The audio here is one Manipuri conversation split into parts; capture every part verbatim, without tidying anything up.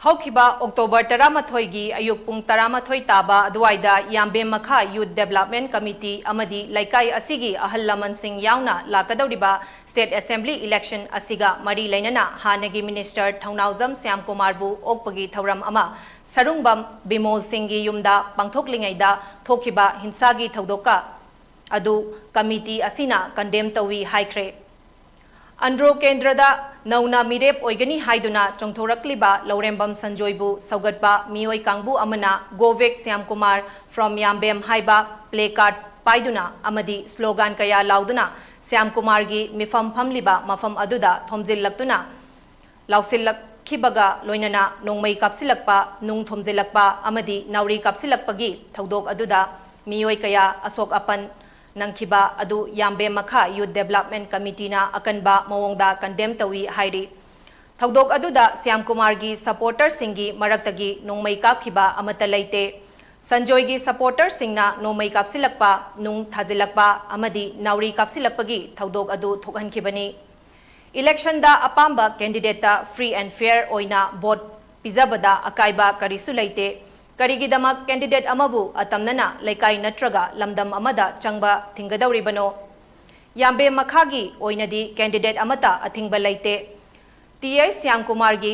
ꯍꯧꯈꯤꯕ ꯑꯣꯛꯇꯣꯕꯔ ꯇꯔꯥꯃꯥꯊꯣꯏꯒꯤ ꯑꯌꯨꯛ ꯄꯨꯡ ꯇꯔꯥꯃꯥꯊꯣꯏ ꯇꯥꯕ ꯑꯗꯨꯋꯥꯏꯗ ꯌꯥꯝꯕꯦꯝ ꯃꯈꯥ ꯌꯨꯠ ꯗꯦꯕꯂꯞꯃꯦꯟ ꯀꯃꯤꯇꯤ ꯑꯃꯗꯤ ꯂꯩꯀꯥꯏ ꯑꯁꯤꯒꯤ ꯑꯍꯜ ꯂꯃꯟꯁꯤꯡ ꯌꯥꯎꯅ ꯂꯥꯛꯀꯗꯧꯔꯤꯕ ꯁ꯭ꯇꯦꯠ ꯑꯦꯁꯦꯝꯕ꯭ꯂꯤ ꯏꯂꯦꯛꯁꯟ ꯑꯁꯤꯒ ꯃꯔꯤ ꯂꯩꯅꯅ ꯍꯥꯟꯅꯒꯤ ꯃꯤꯅꯤꯁꯇꯔ ꯊꯧꯅꯥꯎꯖꯝ ꯁ꯭ꯌꯥꯝꯀꯨꯃꯥꯔꯕꯨ ꯑꯣꯛꯄꯒꯤ ꯊꯧꯔꯝ ꯑꯃ ꯁꯔꯨꯡꯕꯝ ꯕꯤꯃꯣꯜ ꯁꯤꯡꯒꯤ ꯌꯨꯝꯗ ꯄꯥꯡꯊꯣꯛꯂꯤꯉꯩꯗ ꯊꯣꯛꯈꯤꯕ ꯍꯤꯡꯁꯥꯒꯤ ꯊꯧꯗꯣꯛꯀ ꯑꯗꯨ ꯀꯃꯤꯇꯤ ꯑꯁꯤꯅ ꯀꯟꯗꯦꯝ ꯇꯧꯏ ꯍꯥꯏꯈ꯭ꯔꯦ꯫ ꯑꯟꯗ꯭ꯔꯣ ꯀꯦꯟꯗ꯭ꯔꯗ ꯅꯧꯅ ꯃꯤꯔꯦꯞ ꯑꯣꯏꯒꯅꯤ ꯍꯥꯏꯗꯨꯅ ꯆꯣꯡꯊꯣꯔꯛꯂꯤꯕ ꯂꯧꯔꯦꯝꯕꯝ ꯁꯟꯖꯣꯏꯕꯨ ꯁꯧꯒꯠꯄ ꯃꯤꯑꯣꯏ ꯀꯥꯡꯕꯨ ꯑꯃꯅ "Go back Shyam Kumar from ꯌꯥꯝꯕꯦꯝ" ꯍꯥꯏꯕ ꯄ꯭ꯂꯦ ꯀꯥꯔꯗ ꯄꯥꯏꯗꯨꯅ ꯑꯃꯗꯤ ꯁ꯭ꯂꯣꯒꯥꯟ ꯀꯌꯥ ꯂꯥꯎꯗꯨꯅ ꯁ꯭ꯌꯥꯝ ꯀꯨꯃꯥꯔꯒꯤ ꯃꯤꯐꯝ ꯐꯝꯂꯤꯕ ꯃꯐꯝ ꯑꯗꯨꯗ ꯊꯣꯝꯖꯤꯜꯂꯛꯇꯨꯅ ꯂꯥꯎꯁꯤꯜꯂꯛꯈꯤꯕꯒ ꯂꯣꯏꯅꯅ ꯅꯣꯡꯃꯩ ꯀꯥꯞꯁꯤꯜꯂꯛꯄ, ꯅꯨꯡ ꯊꯣꯝꯖꯤꯜꯂꯛꯄ ꯑꯃꯗꯤ ꯅꯥꯎꯔꯤ ꯀꯥꯞꯁꯤꯜꯂꯛꯄꯒꯤ ꯊꯧꯗꯣꯛ ꯑꯗꯨꯗ ꯃꯤꯑꯣꯏ ꯀꯌꯥ ꯑꯁꯣꯛ ꯑꯄꯟ ꯅꯪꯈꯤꯕ ꯑꯗꯨ ꯌꯥꯝꯕꯦꯝ ꯃꯈꯥ ꯌꯨꯠ ꯗꯦꯕꯂꯞꯃꯦꯟ ꯀꯃꯤꯇꯤꯅ ꯑꯀꯟꯕ ꯃꯑꯣꯡꯗ ꯀꯟꯗꯦꯝ ꯇꯧꯏ ꯍꯥꯏꯔꯤ꯫ ꯊꯧꯗꯣꯛ ꯑꯗꯨꯗ ꯁ꯭ꯌꯥꯝ ꯀꯨꯃꯥꯔꯒꯤ ꯁꯄꯣꯔꯇꯔꯁꯤꯡꯒꯤ ꯃꯔꯛꯇꯒꯤ ꯅꯣꯡꯃꯩ ꯀꯥꯞꯈꯤꯕ ꯑꯃꯠꯇ ꯂꯩꯇꯦ꯫ ꯁꯟꯖꯣꯏꯒꯤ ꯁꯄꯣꯔꯇꯔꯁꯤꯡꯅ ꯅꯣꯡꯃꯩ ꯀꯥꯞꯁꯤꯜꯂꯛꯄ, ꯅꯨꯡ ꯊꯥꯖꯤꯜꯂꯛꯄ ꯑꯃꯗꯤ ꯅꯥꯎꯔꯤ ꯀꯥꯞꯁꯤꯜꯂꯛꯄꯒꯤ ꯊꯧꯗꯣꯛ ꯑꯗꯨ ꯊꯣꯛꯍꯟꯈꯤꯕꯅꯤ꯫ ꯏꯂꯦꯛꯁꯟꯗ ꯑꯄꯥꯝꯕ ꯀꯦꯟꯗꯤꯗꯦꯠꯇ free and fair ꯑꯣꯏꯅ ꯚꯣꯠ ꯄꯤꯖꯕꯗ ꯑꯀꯥꯏꯕ ꯀꯔꯤꯁꯨ ꯂꯩꯇꯦ꯫ ꯀꯔꯤꯒꯤꯗꯃꯛ ꯀꯦꯟꯗꯤꯗꯦꯠ ꯑꯃꯕꯨ ꯑꯇꯝꯅꯅ ꯂꯩꯀꯥꯏ ꯅꯠꯇ꯭ꯔꯒ ꯂꯝꯗꯝ ꯑꯃꯗ ꯆꯪꯕ ꯊꯤꯡꯒꯗꯧꯔꯤꯕꯅꯣ? ꯌꯥꯝꯕꯦꯝ ꯃꯈꯥꯒꯤ ꯑꯣꯏꯅꯗꯤ ꯀꯦꯟꯗꯤꯗꯦꯠ ꯑꯃꯠꯇ ꯑꯊꯤꯡꯕ ꯂꯩꯇꯦ꯫ ꯇꯤ ꯑꯩꯆ ꯁ꯭ꯌꯥꯝ ꯀꯨꯃꯥꯔꯒꯤ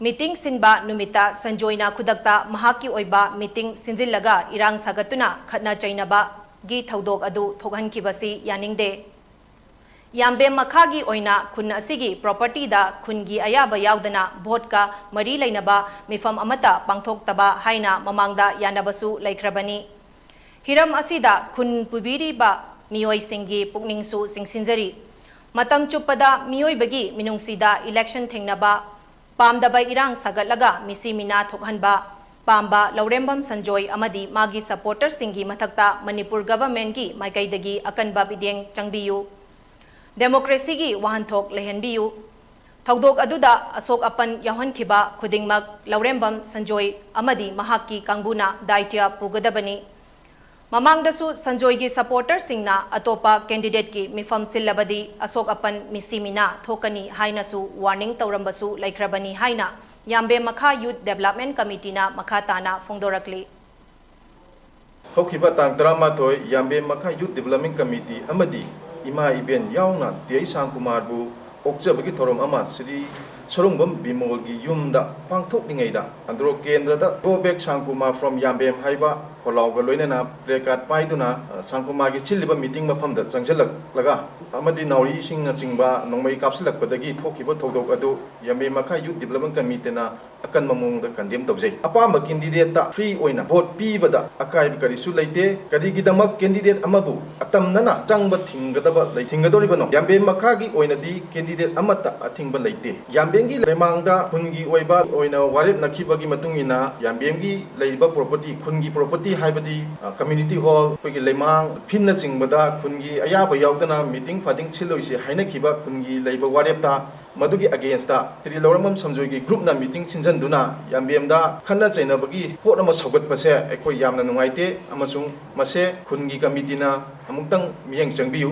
ꯃꯤꯇꯤꯡ ꯁꯤꯟꯕ ꯅꯨꯃꯤꯠꯇ ꯁꯟꯖꯣꯏꯅ ꯈꯨꯗꯛꯇ ꯃꯍꯥꯛꯀꯤ ꯑꯣꯏꯕ ꯃꯤꯇꯤꯡ ꯁꯤꯟꯖꯤꯜꯂꯒ ꯏꯔꯥꯡ ꯁꯥꯒꯠꯇꯨꯅ ꯈꯠꯅ ꯆꯩꯅꯕꯒꯤ ꯊꯧꯗꯣꯛ ꯑꯗꯨ ꯊꯣꯛꯍꯟꯈꯤꯕꯁꯤ ꯌꯥꯅꯤꯡꯗꯦ꯫ ꯌꯥꯝꯕꯦꯝ ꯃꯈꯥꯒꯤ ꯑꯣꯏꯅ ꯈꯨꯟ ꯑꯁꯤꯒꯤ ꯄ꯭ꯔꯣꯄꯔꯇꯤꯗ ꯈꯨꯟꯒꯤ ꯑꯌꯥꯕ ꯌꯥꯎꯗꯅ ꯚꯣꯠꯀ ꯃꯔꯤ ꯂꯩꯅꯕ ꯃꯤꯐꯝ ꯑꯃꯠꯇ ꯄꯥꯡꯊꯣꯛꯇꯕ ꯍꯥꯏꯅ ꯃꯃꯥꯡꯗ ꯌꯥꯅꯕꯁꯨ ꯂꯩꯈ꯭ꯔꯕꯅꯤ꯫ ꯍꯤꯔꯝ ꯑꯁꯤꯗ ꯈꯨꯟ ꯄꯨꯕꯤꯔꯤꯕ ꯃꯤꯑꯣꯏꯁꯤꯡꯒꯤ ꯄꯨꯛꯅꯤꯡꯁꯨ ꯆꯤꯡꯁꯤꯟꯖꯔꯤ꯫ ꯃꯇꯝ ꯆꯨꯞꯄꯗ ꯃꯤꯑꯣꯏꯕꯒꯤ ꯃꯤꯅꯨꯡꯁꯤꯗ ꯏꯂꯦꯛꯁꯟ ꯊꯦꯡꯅꯕ ꯄꯥꯝꯗꯕ ꯏꯔꯥꯡ ꯁꯥꯒꯠꯂꯒ ꯃꯤꯁꯤ ꯃꯤꯅꯥ ꯊꯣꯛꯍꯟꯕ ꯄꯥꯝꯕ ꯂꯧꯔꯦꯝꯕꯝ ꯁꯟꯖꯣꯏ ꯑꯃꯗꯤ ꯃꯥꯒꯤ ꯁꯄꯣꯔꯇꯔꯁꯤꯡꯒꯤ ꯃꯊꯛꯇ ꯃꯅꯤꯄꯨꯔ ꯒꯚꯔꯟꯃꯦꯟꯠꯀꯤ ꯃꯥꯏꯀꯩꯗꯒꯤ ꯑꯀꯟꯕ ꯃꯤꯠꯌꯦꯡ ꯆꯪꯕꯤꯌꯨ꯫ ꯗꯦꯃꯣꯀ꯭ꯔꯦꯁꯤꯒꯤ ꯋꯥꯍꯟꯊꯣꯛ ꯂꯩꯍꯟꯕꯤꯌꯨ꯫ ꯊꯧꯗꯣꯛ ꯑꯗꯨꯗ ꯑꯁꯣꯛ ꯑꯄꯟ ꯌꯥꯎꯍꯟꯈꯤꯕ ꯈꯨꯗꯤꯡꯃꯛ ꯂꯧꯔꯦꯝꯕꯝ ꯁꯟꯖꯣꯏ ꯑꯃꯗꯤ ꯃꯍꯥꯛꯀꯤ ꯀꯥꯡꯕꯨꯅ ꯗꯥꯏꯇ꯭ꯌ ꯄꯨꯒꯗꯕꯅꯤ꯫ ꯃꯃꯥꯡꯗꯁꯨ ꯁꯟꯖꯣꯏꯒꯤ ꯁꯄꯣꯔꯇꯔꯁꯤꯡꯅ ꯑꯇꯣꯞꯄ ꯀꯦꯟꯗꯤꯗꯦꯠꯀꯤ ꯃꯤꯐꯝ ꯁꯤꯜꯂꯕꯗꯤ ꯑꯁꯣꯛ ꯑꯄꯟ ꯃꯤꯁꯤ ꯃꯤꯅꯥ ꯊꯣꯛꯀꯅꯤ ꯍꯥꯏꯅꯁꯨ ꯋꯥꯔꯅꯤꯡ ꯇꯧꯔꯝꯕꯁꯨ ꯂꯩꯈ꯭ꯔꯕꯅꯤ ꯍꯥꯏꯅ ꯌꯥꯝꯕꯦꯝ ꯃꯈꯥ ꯌꯨꯠ ꯗꯦꯕꯂꯞꯃꯦꯟ ꯀꯃꯤꯇꯤꯅ ꯃꯈꯥ ꯇꯥꯅ ꯐꯣꯡꯗꯣꯔꯛꯂꯤ꯫ ꯍꯧꯈꯤꯕ ꯇꯥꯡ ꯇꯔꯥꯃꯥꯊꯣꯏ ꯌꯥꯝꯕꯦꯝ ꯃꯈꯥ ꯌꯨꯠ ꯗꯤꯕꯂꯞꯃꯦꯟ ꯀꯃꯤꯇꯤ ꯑꯃꯗꯤ ꯏꯃꯥ ꯏꯕꯦꯟ ꯌꯥꯎꯅ ꯇꯦ ꯑꯩꯆ ꯁꯥꯟꯀꯨꯃꯥꯔꯕꯨ ꯑꯣꯛꯆꯕꯒꯤ ꯊꯧꯔꯝ ꯑꯃ ꯁ꯭ꯔꯤ ꯁꯣꯔꯨꯡꯕꯝ ꯕꯤꯃꯣꯜꯒꯤ ꯌꯨꯝꯗ ꯄꯥꯡꯊꯣꯛꯂꯤꯉꯩꯗ ꯑꯟꯗ꯭ꯔꯣ ꯀꯦꯟꯗ꯭ꯔꯗ "Go back ꯁꯥꯟꯀꯨꯃꯥꯔ from ꯌꯥꯝꯕꯦꯝ" ꯍꯥꯏꯕ ꯈꯣꯜꯂꯥꯎꯒ ꯂꯣꯏꯅꯅ placard ꯄꯥꯏꯗꯨꯅ, ꯑ, ꯁꯥꯟꯀꯨꯃꯥꯔꯒꯤ ꯁꯤꯜꯂꯤꯕ ꯃꯤꯇꯤꯡ ꯃꯐꯝꯗ ꯆꯪꯁꯤꯜꯂꯛꯂꯒ ꯑꯃꯗꯤ ꯅꯥꯎꯔꯤꯁꯤꯡꯅꯆꯤꯡꯕ ꯅꯣꯡꯃꯩ ꯀꯥꯞꯁꯤꯜꯂꯛꯄꯗꯒꯤ ꯊꯣꯛꯈꯤꯕ ꯊꯧꯗꯣꯛ ꯑꯗꯨ ꯌꯥꯝꯕꯦꯝ ꯃꯈꯥ ꯌꯨꯠ ꯗꯤꯕꯂꯞꯃꯦꯟ ꯀꯃꯤꯇꯤꯅ ꯑꯀꯟꯕ ꯃꯑꯣꯡꯗ condemn ꯇꯧꯖꯩ꯫ ꯑꯄꯥꯝꯕ candidateꯇ free ꯑꯣꯏꯅ vote ꯄꯤꯕꯗ ꯑꯀꯥꯏꯕ ꯀꯔꯤꯁꯨ ꯂꯩꯇꯦ꯫ ꯀꯔꯤꯒꯤꯗꯃꯛ candidate ꯑꯃꯕꯨ ꯑꯇꯝꯅꯅ ꯆꯪꯕ ꯊꯤꯡꯒꯗꯕ ꯂꯩ-, ꯊꯤꯡꯒꯗꯧꯔꯤꯕꯅꯣ? ꯌꯥꯝꯕꯦꯝ ꯃꯈꯥꯒꯤ ꯑꯣꯏꯅꯗꯤ candidate ꯑꯃꯠꯇ ꯑꯊꯤꯡꯕ ꯂꯩꯇꯦ꯫ ꯌꯥꯝꯕꯦꯝꯒꯤ ꯂꯩꯃꯥꯡꯗ ꯈꯨꯟꯒꯤ ꯑꯣꯏꯕ ꯑꯣꯏꯅ ꯋꯥꯔꯦꯞ ꯅꯈꯤꯕꯒꯤ ꯃꯇꯨꯡ ꯏꯟꯅ ꯌꯥꯝꯕꯦꯝꯒꯤ ꯂꯩꯔꯤꯕ property, ꯈꯨꯟꯒꯤ property ꯍꯥꯏꯕꯗꯤ, ꯑ, community hall, ꯑꯩꯈꯣꯏꯒꯤ ꯂꯩꯃꯥꯡ, ꯐꯤꯟꯅꯆꯤꯡꯕꯗ ꯈꯨꯟꯒꯤ ꯑꯌꯥꯕ ꯌꯥꯎꯗꯅ meeting ꯐꯥꯗꯤꯡ ꯁꯤꯜꯂꯣꯏꯁꯤ ꯍꯥꯏꯅꯈꯤꯕ ꯈꯨꯟꯒꯤ ꯂꯩꯕ ꯋꯥꯔꯦꯞꯇ ꯃꯗꯨꯒꯤ againstꯇ ꯁ꯭ꯔꯤ ꯂꯧꯔꯝꯕꯝ ꯁꯝꯖꯣꯏꯒꯤ groupꯅ meeting ꯁꯤꯟꯖꯟꯗꯨꯅ ꯌꯥꯝꯕꯦꯝꯗ ꯈꯠꯅ ꯆꯩꯅꯕꯒꯤ ꯄꯣꯠ ꯑꯃ ꯁꯧꯒꯠꯄꯁꯦ ꯑꯩꯈꯣꯏ ꯌꯥꯝꯅ ꯅꯨꯡꯉꯥꯏꯇꯦ ꯑꯃꯁꯨꯡ ꯃꯁꯦ ꯈꯨꯟꯒꯤ committeeꯅ ꯑꯃꯨꯛꯇꯪ ꯃꯤꯠꯌꯦꯡ ꯆꯪꯕꯤꯌꯨ꯫